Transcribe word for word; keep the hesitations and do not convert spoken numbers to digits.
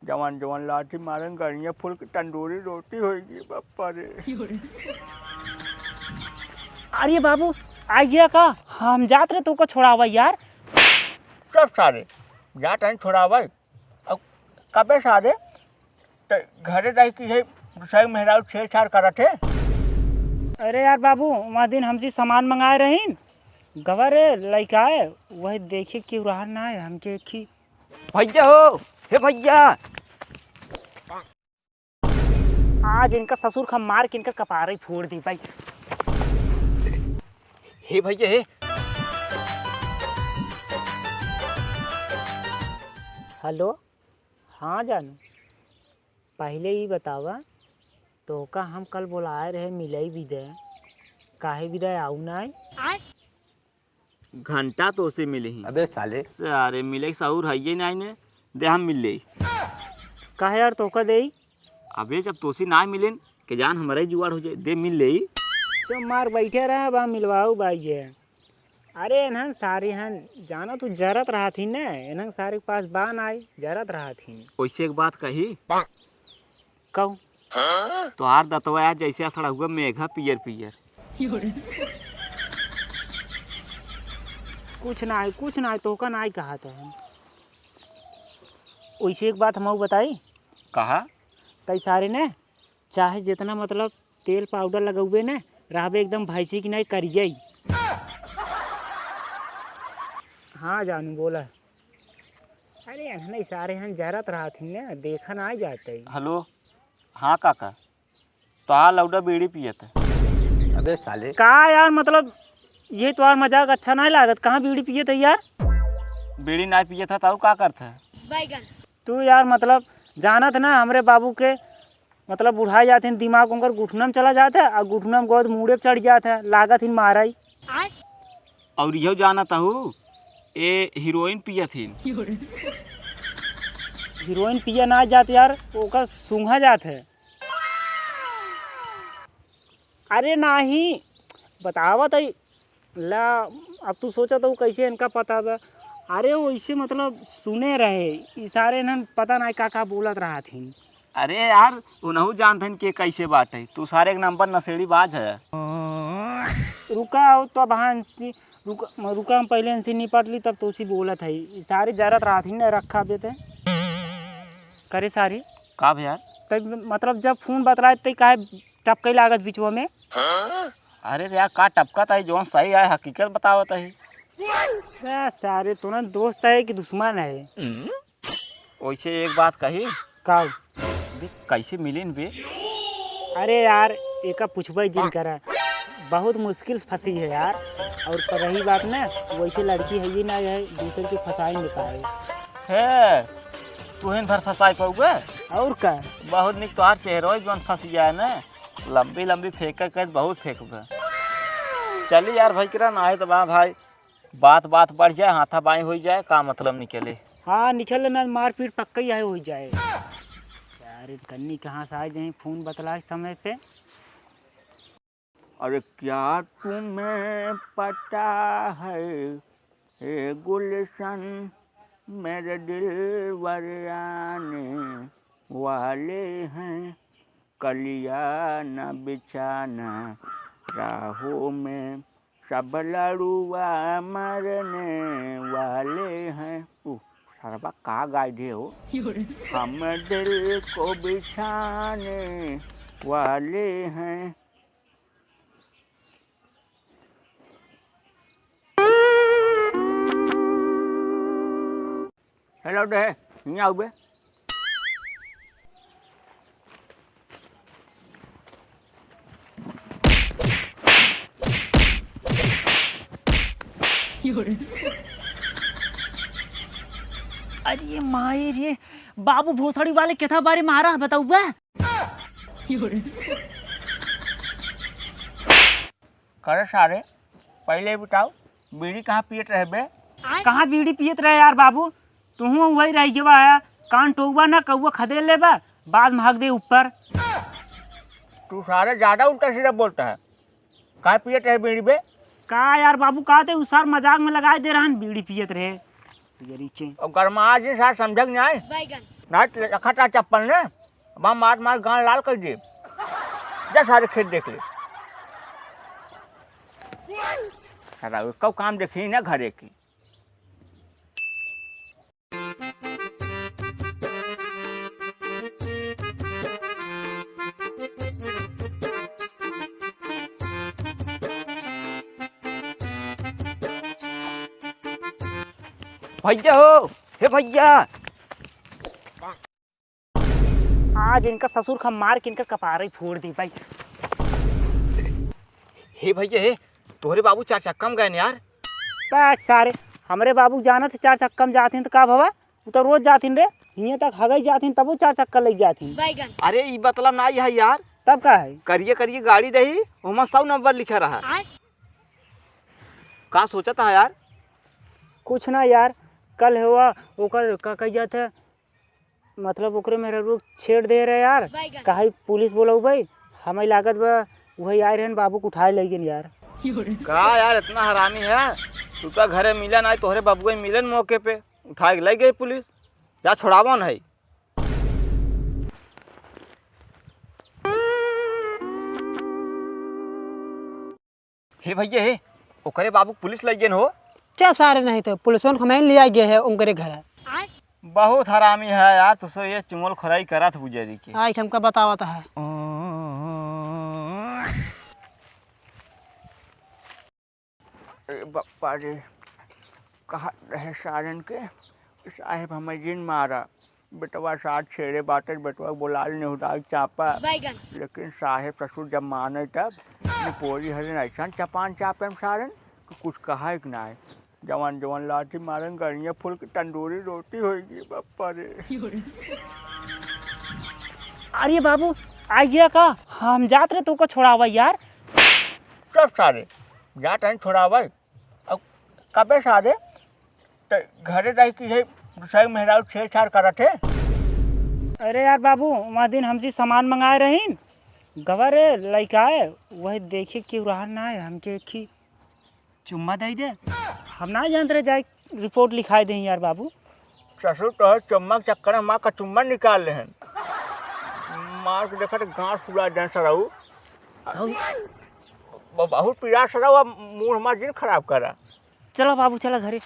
जवन जवन लाठी मारन, गरिया फूल के तंदूरी रोटी होई गी, बापा रे। अरे बाबू, आइए का? हम जात रहे तोका छोड़ावा यार। चुप सारे, जात हन छोड़ावा। अब कबे सारे? त घरे जाई कि है, दूसरा मेहरारू छेड़छाड़ करत है। अरे यार बाबू, वहाँ दिन हमसे सामान मंगाए रहीन, गवा रे लइका है, वही देखी कि रहा ना है, हमके एक ही भैया हो, हे भैया। आज इनका ससुर का मार के इनका कपारे फोड़ दी भाई। हे भैया, हे। हेलो, हाँ जानू, पहिले ई बतावा, तोहका हम कल बोलाए रहे मिलई बिदे, काहे बिदे आऊ नाई? आय? घंटा तोसे मिली ही। अबे साले। सारे मिले के सहूर हइये नाई ने, दे हम मिल लेई। काहे यार, तोहका देई? अबे जब तोसे नाई मिलेन, के जान हमरा ही जुगाड़ हो जाए, दे मिल लेई। चुप मार बैठे रहा, बा मिलवाऊ बाई है। अरे एनहन सारी हन, जाना तू जरत रहा थी ने, एनहन सारी के पास बा नाई, जरत रहा थी। ओइसे एक बात कही? कहू। तोहार दतवा आज जैसे असड़हुआ मेघा पियर पियर। कुछ ना है, कुछ ना है, तोहका ना ही कहा था हम। वैसे एक बात हम बताई। कहा? तई सारे ने चाहे जितना मतलब तेल पाउडर लगउबे ने, रहबे एकदम भैंसी की नाई करिया ही। हाँ जानू बोला। अरे एनहन सारे हन जरत रहत ही ना, देखा ना जात ही। हेलो, हाँ काका, तोहार लौडा बीड़ी पियत है। अबे साले। का यार, मतलब ये तोहार मजाक अच्छा नाई लागत। कहाँ बीड़ी पियत है यार? बीड़ी नाई पियत है, तऊ का करत है? बैगन। तू यार मतलब जानत ना हमरे बाबू के, मतलब बुढ़ाई जात हिन, दिमाग उनकर घुटना में चला जात है और घुटना में गोद मूड़े पे चढ़ जात है, लागत हिन मारा ही। आय? और यहू जानत हूँ, ए हीरोइन पियत हिन। हीरोइन पिया ना जात यार, ओकर सूंघा जात है। अरे नाही, बतावत है। ला, अब तू सोचा तो कैसे इनका पता बा? अरे वैसे मतलब सुने रहे, ई सारे इन्हन पता नाही का का बोलत रहत हिन। अरे यार, उनहू जानत हन कि कैसे बाटे। तू सारे एक नंबर नशेड़ी बाज है। रुका हो तो अब हाँ इनसे, रुका, रुका हम पहले इनसे निपट ली तब तो उसी बोलत है। ई सारे जरत रहत हिन रखा बेते। करे सारे। का भे यार? तब मतलब जब फोन बतलाए ते काहे टपकई लागत बिचवा में? अरे यार का टपकत है, जौन सही है हकीकत बतावत है। ए, सारे तोहन दोस्त है कि दुश्मन है? वैसे एक बात कही। का? बे, कैसे मिलिन बे? अरे यार, एका पूछबे जिन करा, बहुत मुश्किल से फंसी है यार। और पर रही बात ना, वैसे लड़की है ही ना, है दूसरे के फंसाई नहीं पाए। है, तू हिन भर फंसाई पाऊबे? और का? बहुत निक तोहार चेहरा है, जौन फंस जाए ना, लंबी लंबी फेंके के बहुत फेंकबे। चली यार भाई किरण, आए तो बा भाई, बात बात बढ़ जाए, हाथा बाई हो जाए, का मतलब निकले। हाँ, निकले ना, मारपीट पक्का ही है हो जाए। यार, इन कन्नी कहाँ से आ जाए फोन बतला समय पे। अरे क्या तुम्हें पता है, ए गुलशन, मेरे दिलवर आने वाले हैं, कलिया न बिछाना राहों में, सब लड़ुआ मरने वाले हैं। उ सरवा का गाय दे हो? हम दिल को बिछाने वाले हैं। हेलो दे, हियाँ आउबे। अरे माई रे, बाबू भोसड़ी वाले केथा बारे मारा है, बताउबा? करे सारे, पहिले बताओ, बीड़ी कहाँ पियत रहे बे? कहाँ बीड़ी पियत रहे यार बाबू? तुहूँ वही रह गवा है, कान टोवा ना कौआ खदेड़ लेबा, बाद में हक दे ऊपर। तू सारे ज्यादा उल्टा सीधा बोलता है। का पियत रहे बीड़ी बे? का यार बाबू, का ते उ सार मजाक में लगाए दे रहन, बीड़ी पियत रहे। जरी चे। और गरमा आज सार समझक नहीं आए? बैगन। ना, रखा था चप्पल ने, बा मार मार गाल लाल कर दे। जा सारे खेत देख ले। सारा कौ काम देखी ना घरे की। भैया हो, हे भैया। आज इनका ससुर का मार के इनका कपारे फोड़ दी भाई। हे भैया हे, तोहरे बाबू चार चक्का में गए न यार। बस सारे, हमरे बाबू जानत चार चक्का में जाथिन त का भवा? उ तो रोज जाथिन रे, हियां तक हगई जाथिन तबो चार चक्का लग जाथिन। अरे ई मतलब ना है यार। तब का है? करिए करिए गाड़ी रही, ओमा सौ नंबर लिखा रहा। आय। का सोचत है यार? कुछ ना यार, कल हुआ ओकर का कही जात है, मतलब ओकरे मेहरारू छेड़ दे रहे यार। काहे पुलिस बोलौबै? हमें लागत बा वही आए रहन, बाबू के उठाए लइ गइन यार। का यार इतना हरामी है? तू तो घरे मिलन आई, तोहरे बाबुआ मिलन मौके पे, उठाए के लइ गई पुलिस। जा छोड़ावन है। हे भैया हे, ओकरे बाबू पुलिस लइ गइन हो। चुप सारे, नहीं तो पुलिसवन हमें लिया गया है उनकरे घर। बहुत हरामी है यार, तो सो ये चुंगल खोराई करत बुझेरी के। आई हमका बतावत है। ए बप्पा रे, कहा रहे सारन के, साहेब हमें जिन मारा, बेटवा साथ छेड़े बाटे, बेटवा के बोलाल नेहुदा के चापा। लेकिन साहेब ससुर जब माने तब निपोरी हरिन ऐसन चपान चापे हम सारन कि कुछ कहा एक ना है। जवान जवान लाठी मारन, गड़िया फूल के तंदूरी रोटी होइगी, बप्पा रे। अरे बाबू, आइए का? हम जात रहे तोको छोड़ावा यार। चुप सारे, जात हन छोड़ावा। अब कबे सारे? त घरे रही कि है, दूसरा मेहरारू छेड़छाड़ करत है। अरे यार बाबू, वहाँ दिन हमसे सामान मंगाए रहीन, गवा रे लइका है, वही देखी कि रहा ना है, हमके एक ही चुम्मा दे दे। हम ना जानत रहे जाए रिपोर्ट लिखाए दे यार बाबू। ससुर तोहर चुम्मा के चक्कर में माँ का चुम्मा निकाल लेहन। मार के देखा तो गांठ फुला देन सरऊ। हऊ। ब-, बहुत पीड़ा सरऊ, अब मूड हमार जिन खराब करा। चला बाबू, चला घरे।